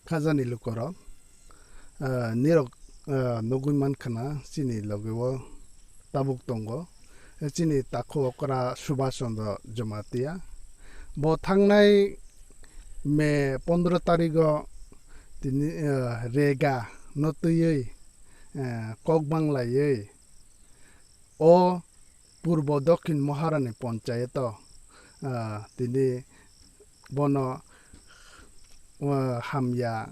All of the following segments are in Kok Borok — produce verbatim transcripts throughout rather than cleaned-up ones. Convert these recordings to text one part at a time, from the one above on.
Khajani lukorok, ah, nirok, ah, nugwi mankha na chini loge o tabuk tongo, chini takhuk okra Subhash Chandra Jamatia. Bo thangnai May pondro tarigo tini, ah, rega no twiwi, ah, kok banglaiwi o Purbo Dokhin Maharani Ponchayato, ah, tini bono, ah, hamya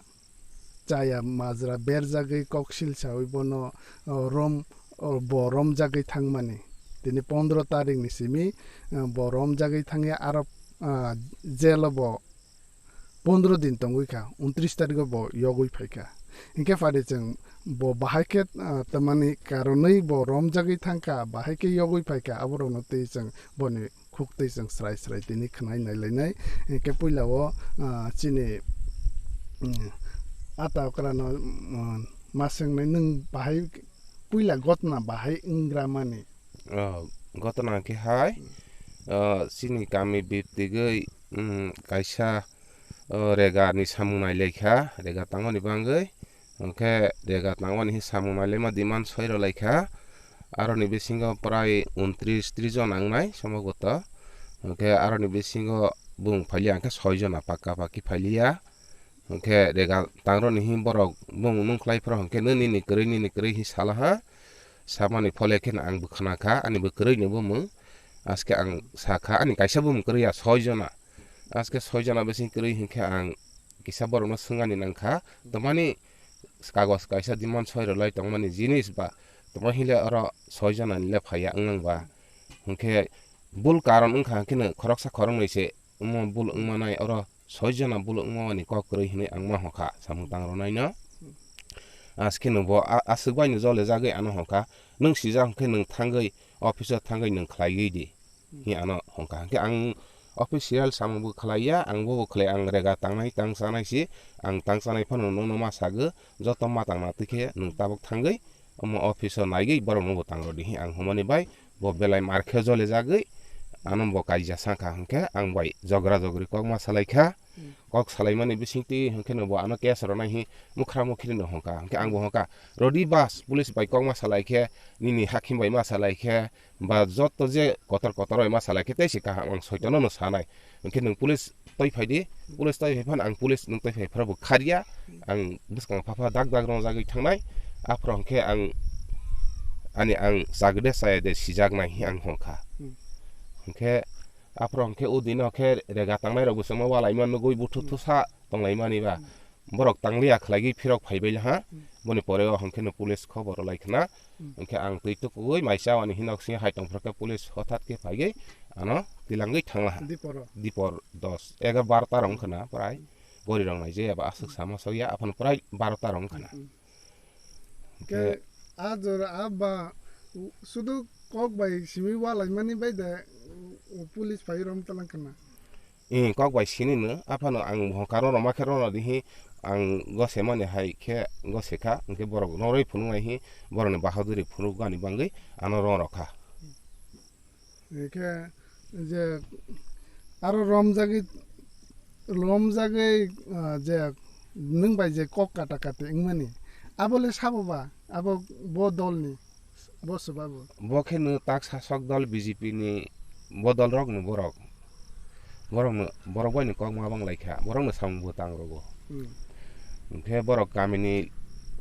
chaya majra berjagwi koksil sawi bono, ah, rom, ah, bo romjagwi thangmani. Tini pondro tarikni simi, ah, bo romjagwi thangya aro, ah, jail o bo pondro din tongwi kha, untris tarigo bo yogwi phai kha. Hinkhe phaidi chwng bo bahai khe, ah, tamani karonwi bo romjagwi thang kha, bahai khe yogwi phai kha, aborokno twi chwng boni khuk twi chwng srai srai tini khwnai nai lainai. Hinkhe puila o, ah, chini, mm, ata okrano, mm, ma swngnai, nwng bahai puila gotna bahai wngramani? Oh, gotna khe hai, ah, chini kami biptigwi, mm, kaisa o rega ni samung nai lai kha, rega tangmani bangwi, hwnkhe rega tangmani hi samung nai laima demand soi rw lai kha, aroni bisingo prai untris tris jon wngnai somboboto, hwnkhe aroni bisingo bung phailiya hwnkhe soi jona pakka pakki phailiya, hwnkhe rega tangroni hi borok bung nung khlai phuru hwnkhe nini kwrwi nini kwrwi hi sala ha, samani phole kheno ang bo khna kha, ani bo kwrwi ni bumung, aske ang sa kha, ani kaisa bumung kwrwi ya soi jona. Aske soi jona bising kwrwi hinkhe ang kisa borokno swngani nangkha, tamani kagos kaisa demand soi rwlai tongmani jinis ba tamo hinle oro soi jona nile phaiya wng nang ba. Hinkhe bul karon wngkha hinkhe no khoroksa khoroknwi se omo bul wngmanai oro soi jona bul wngmani kok kwrwi hinwi ang ma hokha samung tang rwnaino. Aske no bo a-, aswk bai no jole jagwi ano hokha, nwng sijak hinkhe nwng thangwi office o thangwi nwng khlaiwi di. Hi ano hongkha. Hingke ang official samung bo khlaiya, ang bo khlai ang rega tangnai tang chanai si, ang tang chanai phano nono ma sago, joto ma tang na twi khe nwng tabuk thangwi omo office o naigwi borok no bo tang rw di hi ang hwnmani bai bo belai mar khe jole jagwi ano bo kaija sa kha hwnkhe ang bai jogra jogri kok ma salai kha. Hmm. Kok salaimani bisingtwi hwnkhe no bo ano case rwnai hi mukhra mukhri no hongkha. Hwnkhe ang bo hongkha, rodi bas police bai kok ma salai khe, nini hakim bai ma salai khe, ba joto je kotor kotor bai ma salai khe tei se kaham ang soitono no sanai. Hwnkhe nwng police twi phai di, police twi phai phano ang police nwng twi phai phano bo kharya, ang bwskang pha pha dak dak rwngjagwi thangnai. Aphuru hwnkhe ang ani ang chagde chaya de sijaknai hi ang hongkha. Hmm. Hwnkhe aphuru hwnkhe o dino khe rega tangnai rok bo chwngno walai ma nugui buthu thusa tonglaimani ba. Hmm. Borok tangliya khlaigwi phirok phaibai ha. Hmm. Boni pore o hwnkhe no police khobor rwlai khna. Hmm. Hwnkhe ang twi tukugwi mai chawani hinok sing hai tongphuru khe police hothat khe phaigwi ano tilangwi thangla ha. Diporo. Dipor dos, egar barota rok wngkha na prai. Hmm. Gori rok naijaya ba aswk sama sokya aphano prai barota rok wngkha na. Hmm. Hwnkhe ke a jora a ba u-, sudu kok bai simi walaimani bai de u-, u-, police phai rom talang khna. Ee, kok bai sini no, aphano ang hongkha rw rwma khe rw rw di hi, ang gose mani hai khe gose kha, hwnkhe borok norwi phunuknai hi, borokni bahaduri phunukgani bangwi ano rw rw kha. Hwnkhe je aro romjagwi, romjagwi, ah, je nwng bai je kok kata kati wngmani, abo le sabo ba, abo bo dolni? Bo swbago. Bo khe no tak sasok dol B J P ni bodol rok no borok. Borok no, borok bai no kok ma bang lai kha. Borok no samung bo tang rogo. Hmm. Hwnkhe borok kami ni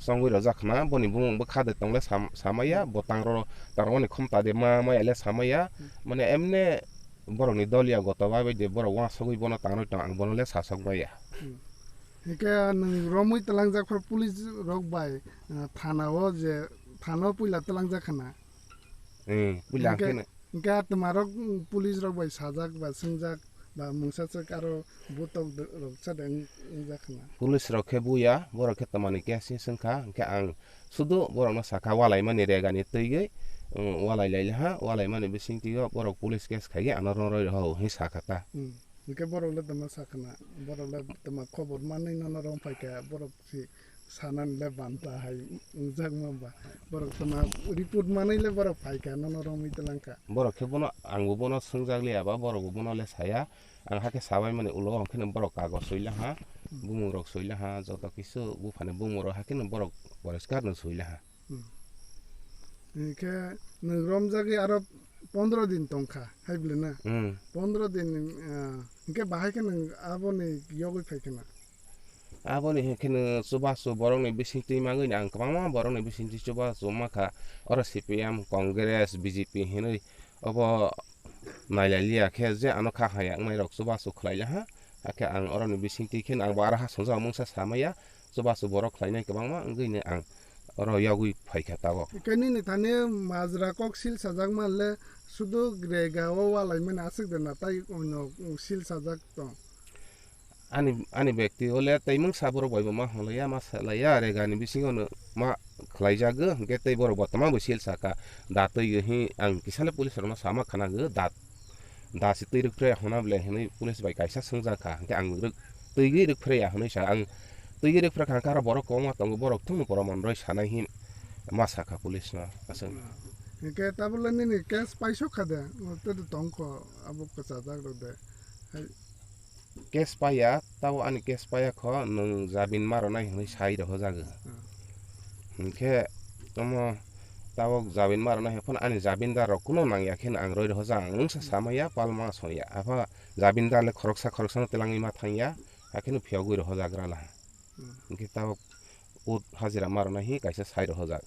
chongwi rojak khna, boni bumung bo kha de tong le sam-, samaya, bo tang ro, tang rwmani khomta de ma maya le samaya. Hmm. Mane emne borok ni dol ya goto bai bai de borok uansugwi bono tang rwi tong, ang bono le sasok maya. Hmm. Hwnkhe nwng romwi twlangjak phuru police rok bai, ah, thana o je, thana o puila twlangjak khna. Hmm, puila hwnkhe, hwnkhe no. Hwnkhe ah twmarok, mm, police rok bai sajak ba swngjak ba mungsa swk aro butok rok sa de wng-, wngjak khna. Police rok khe buya, borok khe twmani case ni swngkha, hwnkhe ang sudu borok no sakha walaimani regani twigwi, mm, walai lai ha, walaimani bisingtwi o borok police case khaigwi ano rw rw ho hinwi sakha ta. Hmm. Hwnkhe borok le tama sakha na, borok le tama khobor manwi nono rw phaikha, borok si sanani le banta hai wngjakma ba. Borok tama report manwi le borok phaikha, nono romwi twlangkha. Borok khe bono, ang bo bono swngjak liya ba, borok bo bono le saya. Ang hakhe sabai mani ulo, hwnkhe no borok kagoj soi le ha. Bumung rok soila ha, joto kisu buphani bumung rok hakhe no borok poriskar no soila ha. Hmm. Hinkhe nwng romjagwi aro pondro din tongkha, hai bwle na? Hmm. Pondro din, ah, hinkhe bahai khe nwng aboni yogwi phai khe na? Aboni hinkhe nwng chubachu borokni bisingtwi mangwi ang kwbangma borokni bisingtwi chubachu mankha. Oro C P M, Congress, B J P hinwi obo nailailia khe je ano kha haya wngnairok chubachu khlaila ha. Hakhe ang oroni bisingtwi kheno ang bo aro ha songjak mungsa samaya, chubachu borok khlainai kwbangma wngwino ang oro yogwi phaikha tabok. Khe nini thani majra kok sil sajak manle sudu rega o walaimani aswk de na tai ono sil sajak tong? Ani, ani bekti ole tei mungsa borok bai bo ma hwnlaiya, ma salaiya, regani bisingo no ma khlaijago, hinkhe tei borok bo tama bo sil saka, da twi hi ang kisale police rokno sama khnago, da, da se twi rwk phre hona ble hinwi police bai kaisa swngjak kha, hinkhe ang rwk, twi rwk phre ya hinwi sa ang, twi rwk phre kha, hinkhe aro borok kwbangma tongo, borok thungno proman rwi sanai hin ma sakha police no aswk. Hinkhe tabole nini case paisok kha de, tei tongkho abo kwchajak rok de. Hai. Case paiya, tabo ani case paiya kho, nwng jabin ma rwnai hwnwi sai rohojago. Hmm. Hinkhe omo tabok jabin ma rwnai hwnwi phano ani jabindar rok kuno nangya kheno ang roi rohojak, ang wngsa samaya palma songya. Apha jabindar le khoroksa khoroksano twlangwi ma thangya, hakheno phiyogwi rohojagra laha. Hmm. Hinkhe tabok ut hajira ma rwnai hi kaisa sai rohojak.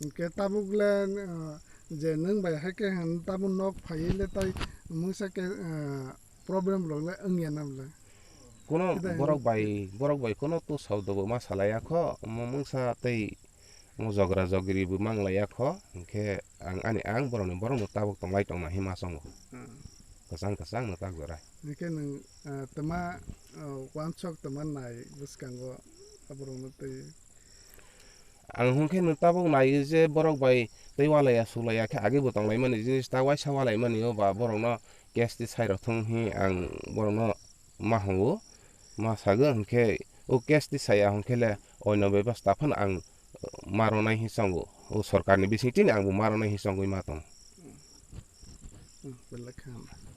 Hinkhe tabuk le, uh, je nwng bai hai khe hwn tabuk nok phaiwi le tai mungsa khe, uh, problem rok le wngya na bwle? Kuno kidai borok hwn bai, borok bai kuno tu sabdo bo ma salaiya kho, omo mungsa tei omo jogra jogri bo manglaiya kho, hinkhe ang ani ang borokni borokno tabuk tonglai tongma hima chongo. Hmm. Kwchang kwchang no tak jora. Hinkhe nwng, uh, twma, uh, wansok twma nai bwskango aborokno tei Ang hwnkhe nwng tabuk naiwi je borok bai tei walaiya suklaiya khe agwi bo tonglaimani jinis ta waisa walaimani o ba borokno case twi sai rw thung hi ang borokno ma hwngo, ma sago hwnkhe o case twi saya hwnkhe le oino bebasta phano ang ma rwnai hi chongo, o sorkarni bisingtwini ang bo ma rwnai hi chongwi ma tongo. Hmm, belai khe hambai.